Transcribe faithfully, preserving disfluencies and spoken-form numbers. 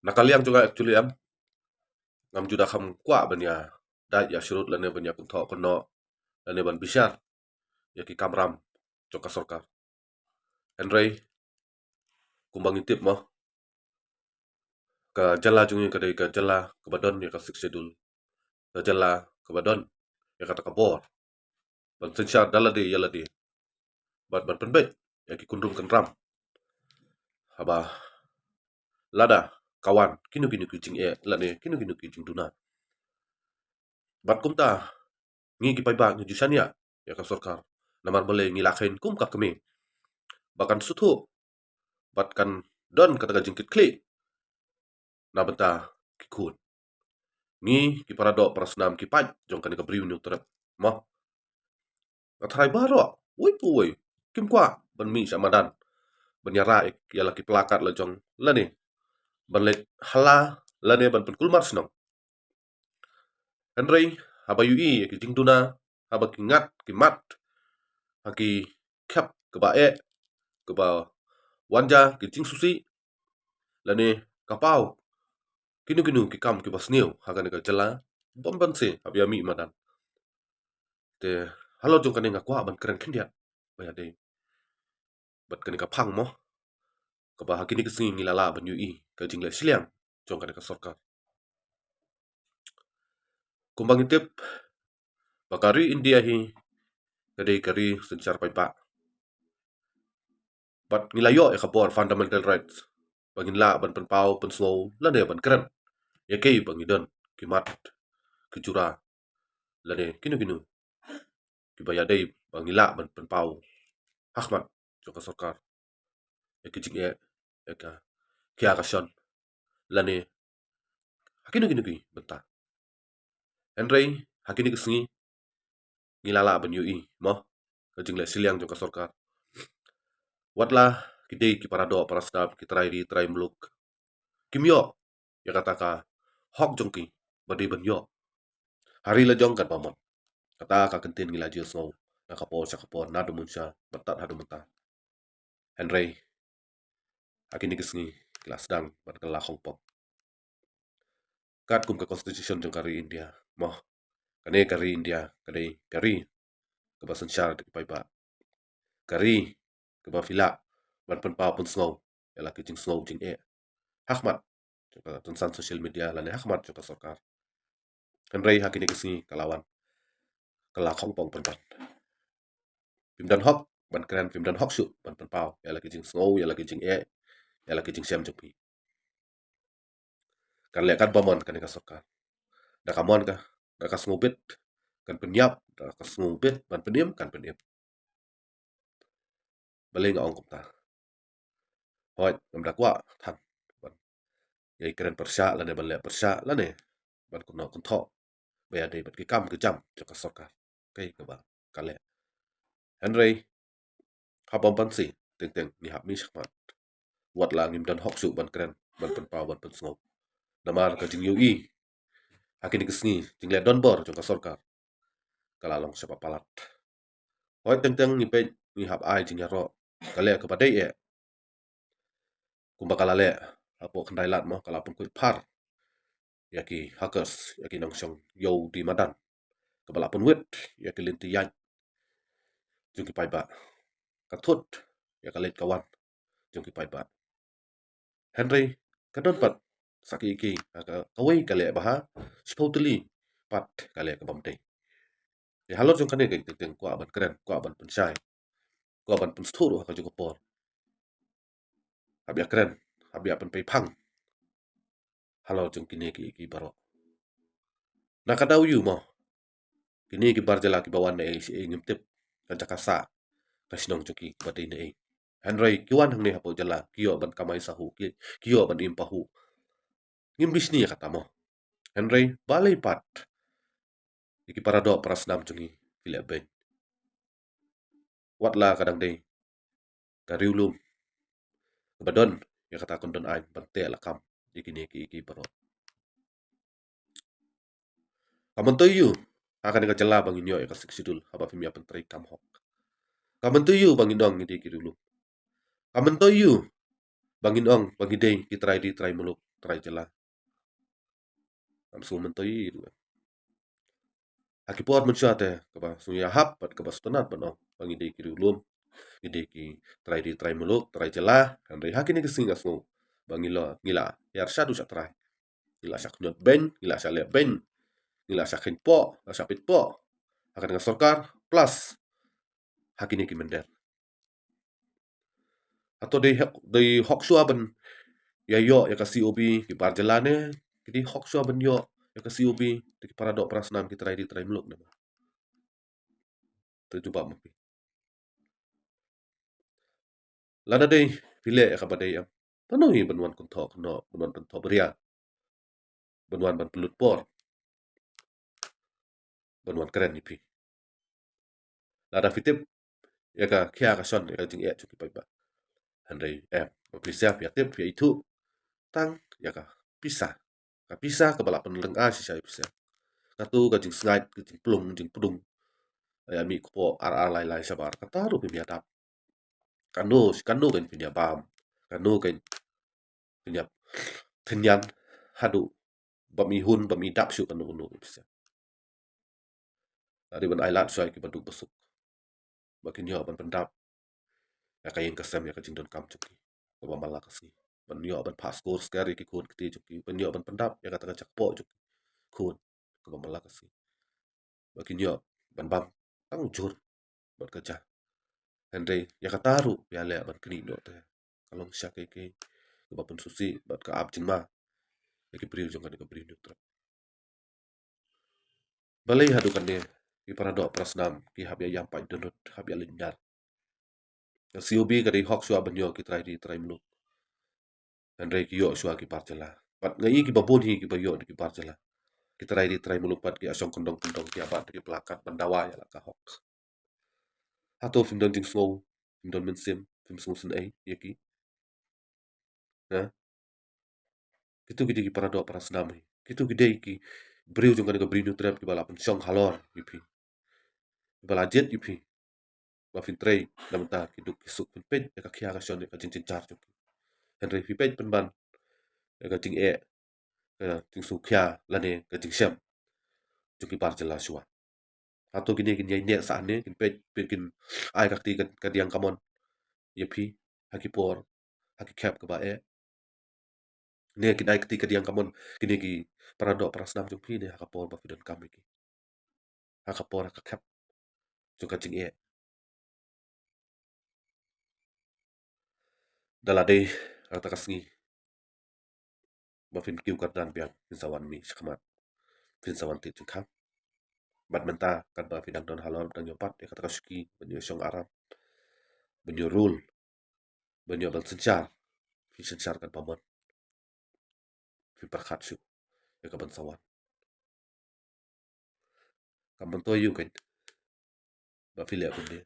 Na ka liang jong nga actually em, ngam ju da kham kwah ban ïa dait ïa syrut lane ban ïa kynthoh kynnoh lane ban bishar ïa ki kamram jong ka sorkar. Hynrei kumba ngi tip mo, ka jylla jong ngi ka dei ka jylla kaba don ïa ka Sixth Schedule, ka jylla kaba don ïa kata ka bor ban synshar da lade ïa lade bad ban pynbeit ïa ki kynrum kynram haba lada ka wan kino kino ki jingeh lane kino kino ki jingduna. Bad kumta ngi ki paidbah ngi ju shaniah ïa ka sorkar, namar balei ngi la kheiñ kum ka kmie ba kan sngewthuh bad kan don kata ka jingkitkhlieh na bynta ki khun. Ngi ki para doh para snam ki paid jong kane ka Bri u Hynñiewtrep mo, nga tharai baroh uwei pa uwei kim kwah ban mih sha madan ban ïarah ïa la ki placard la jong lane ban leit hala lane ban pynkulmar shnong. Hynrei haba ïohi ïa ki jingduna, haba ki ngat ki mat ha ki khep kaba eh, kaba wan ja ki jingsngewsih lane ka paw kino kino ki kam kiba sniew ha kane ka jylla, bym banse haba ïa mih madan. Te halor jong kane nga kwah ban kren khyndiat ba ïadei bad kane ka phang mo, kaba ha kine ki sngi ngi la lah ban ïohi ka jingleh shiliang jong kane ka sorkar. Kumba ngi tip ba ka ri India hi ka dei ka ri synshar paidbah, bad ngi la ïoh ïa ka bor fundamental rights ba ngin lah ban pynpaw pynsngew lane ban kren ïa kaei ba ngi don, ki mat ki jura lane kino kino kiba ïadei ba ngi lah ban pynpaw ha khmat jong ka sorkar ïa ki jingeh, ïa ka khia ka shon lane ha kino kino ki bynta. Hynrei ha kine ki sngi ngi la lah ban ïohi mo ka jingleh shiliang jong ka sorkar. Wat la ki dei ki para doh para snam, ki trai ri trai muluk, kim ïoh ïa kata ka hok jong ki ba dei ban ïoh ha ri la jong katba mon. Kata ka kyntien ngi la ju sngew na ka por sha ka por, na dum mynshwa bad tad haduh mynta. Hynrei ha kine ki sngi ki la sdang bad ka la khongpong. Katkum ka constitution jong ka ri India mo, kane ka ri India ka dei ka ri kaba synshar da ki paidbah, ka ri kaba phi lah ban pynpaw pynsngew ïa la ki jingsngew jingeh ha khmat jong ka rynsan social media lane ha khmat jong ka sorkar. Hynrei ha kine ki sngi ka la wan ka la khongpong pynban. Phim don hok ban kren, phim don hok shuh ban pynpaw ïa la ki jingsngew, ïa la ki jingeh, ïa la ki jingshem jong phi. Kan leh katba mon kane ka sorkar. Da ka mon ka, da ka sngewbit kan pynïap, da ka sngewbit ban pynim kan pynim. Balei nga ong kumta? Hooid, ngam da kwah than ban ïai kren pyrshah lane ban leh pyrshah lane ban kynnoh kynthoh ba ïadei bad ki kam ki jam jong ka sorkar, kaei kaba ka leh. Hynrei ha bym banse teng teng ngi hap mih shakhmat, wat la ngim don hok shuh ban kren, ban pynpaw, ban pynsngew. Namar ka jingïohi ha kine ki sngi, jingleh donbor jong ka sorkar ka la long shaba palat. Hooid, teng teng ngi peit ngi hap ai jingïaroh, ka leh kaba dei eh. Kumba ka la leh hapoh Khyndai Lad mo, ka la pynkhuid phar ïa ki hawkers, ïa ki nongshong ïew die madan, kaba la pynwit ïa ki lynti ïaid jong ki paidbah, ka thut ïa ka leit ka wan jong ki paidbah. Hynrei ka don pat sa ki ki, ka, kawei ka leh bha, shiphew tylli pat ka leh ka bym dei. Te halor jong kane ka teng teng kwah ban kren, kwah ban pynshai, kwah ban pynsngewthuh ruh ha kajuh ka por. Hap ïa kren, hap ïa pynpei phang halor jong kine ki, ki baroh. Na ka daw ïu mo, kine ki bar jylla kiba wan na A C A ngim tip ka jaka sah ka shnong jong ki ba dei na ei. Hynrei ki wan hangne hapoh jylla, ki ïoh ban kamai sahuh, ki, ki ïoh ban im pahuh. Ngim bishni ïa kata mo. Hynrei balei pat ïa ki para doh para snam jong ngi ki leh beiñ? Wat la ka dang dei ka riewlum kaba don ïa kata ka kyndon aiñ ban teh lakam ïa kine ki, ki baroh. Ka myntoi ïu ha kane ka jylla ba ngin ïoh ïa ka Sixth Schedule haba phim ïa pyntrei kam hok? Ka myntoi ïu ba ngin ong ngi dei ki riewlum? Ka myntoi ïu ba ngin ong ba ngi dei ki trai ri trai muluk, trai jylla. Ngam sngewmyntoi ruh. Ha ki por mynshuwa te kaba sngewhap bad kaba sngewtynnat ban ong ba ngi dei ki riewlum, ngi dei ki trai ri trai muluk, trai jylla. Hynrei ha kine ki sngi nga sngew ba ngi la, ngi la hiar shaduh shatrai. Ngi la shah khñiot beiñ, ngi la shah leh beiñ, ngi la shah kheiñ poh, la shah peit poh ha ka sorkar, plus ha kine ki mynder. Hato dei hok, dei hok shuwa ban ïa ïoh ïa ka C O B ki bar jylla ne ki dei hok shuwa ban ïoh ïa ka C O B da ki para doh para snam, ki trai ri trai muluk ne? Te jubab ma phi. Lada dei phi leh ïa kaba dei, em, mano hi ban wan kynthoh kynnoh, ban wan kynthoh bria, ban wan ban pynlut por, ban wan kren ïa phi? Lada phi tip ïa ka khia ka shon ïa ka jingeh jong ki paidbah. Hynrei, em, ba phi sngap ïa tip ïa ithuh tang ïa ka pisa. Ka pisa kaba la pynlyngngai shisha ïa phi sngap. Kato ka jingsngaid, ka jingplung, jingpdung ïa mih kpoh ar ar lai lai shabar, kata ruh phim ïa dap. Kano, kano kan phin ïa bam, kano kan phin ïa tynñian haduh ba mi hun, ba mi dap shuh kano kano ïa phi sngap. Lada dei ban ai lad shuwa ïa kiba duk ba suk ba kin ïoh ban pyndap ïa ka ïing ka sem, ïa ka jingdonkam jong ki kaba man la ka sngi, ban ïoh ban phah skur sker ïa ki khun kti jong ki, ban ïoh ban pyndap ïa kata ka jakpoh jong ki khun kaba man la ka sngi, ba kin ïoh ban bam tang jur bad ka ja. Hynrei ïa kata ruh ïa leh ban knieh noh te ka long sha kiei kiei kaba pynsngewsih bad ka ap jingma ïa ki briew jong kane ka Bri Hynñiewtrep. Balei haduh kane ki para doh para snam ki hap ïa ïam paid dohnud, hap ïa leit nar? Ka C O B ka dei hok shuwa ban ïoh ki trai ri trai muluk. Hynrei ki ïoh shuwa ki bar jylla. Bad nga i kiba bun hi kiba ïoh da ki bar jylla. Ki trai ri trai muluk pat ki ïa shong kyndong kyndong, ki ïa bat da ki plakat ban dawa ïa la ka hok. Hato phim don jingsngew, phim don mynsiem, phim sngewsynei ïa ki? Ha? Kito ki dei ki para doh para snam hi. Kito ki dei ki briew jong kane ka Bri Hynñiewtrep kiba la pynshong halor ïa phi, kiba la jied ïa phi ba phin trei na bynta ki duk ki suk, phin peit ïa ka khia ka shon, ïa ka jingjynjar jong ki. Hynrei phi peit pynban ïa ka jingeh, ka jingsngewkhia lane ka jingshem jong ki bar jylla shuwa. Hato kine kin ïai neh sah ne kin peit, kin ai ka kti ka, ka diang ka mon ïa phi ha ki por, ha ki khep kaba eh? Ne kin ai kti ka diang ka mon kine ki para doh para snam jong phi ne ha ka por ba phi donkam ïa ki, ha ka por, ha ka khep jong ka jingeh? Da la dei kata ka sngi ba phin kiew kyrdan biang, phin sa wan mih shakhmat, phin sa wan tied jingkhang. Bad mynta katba phi dang don halor, dang ïoh bat ïa kata ka shuki ban ïoh shong aram, ban ïoh rule, ban ïoh ban synshar, phi synshar katba mon, phi pyrkhat shuh ïa ka ban sa wan. Kam myntoi ïa u kane ba phi leh kumne,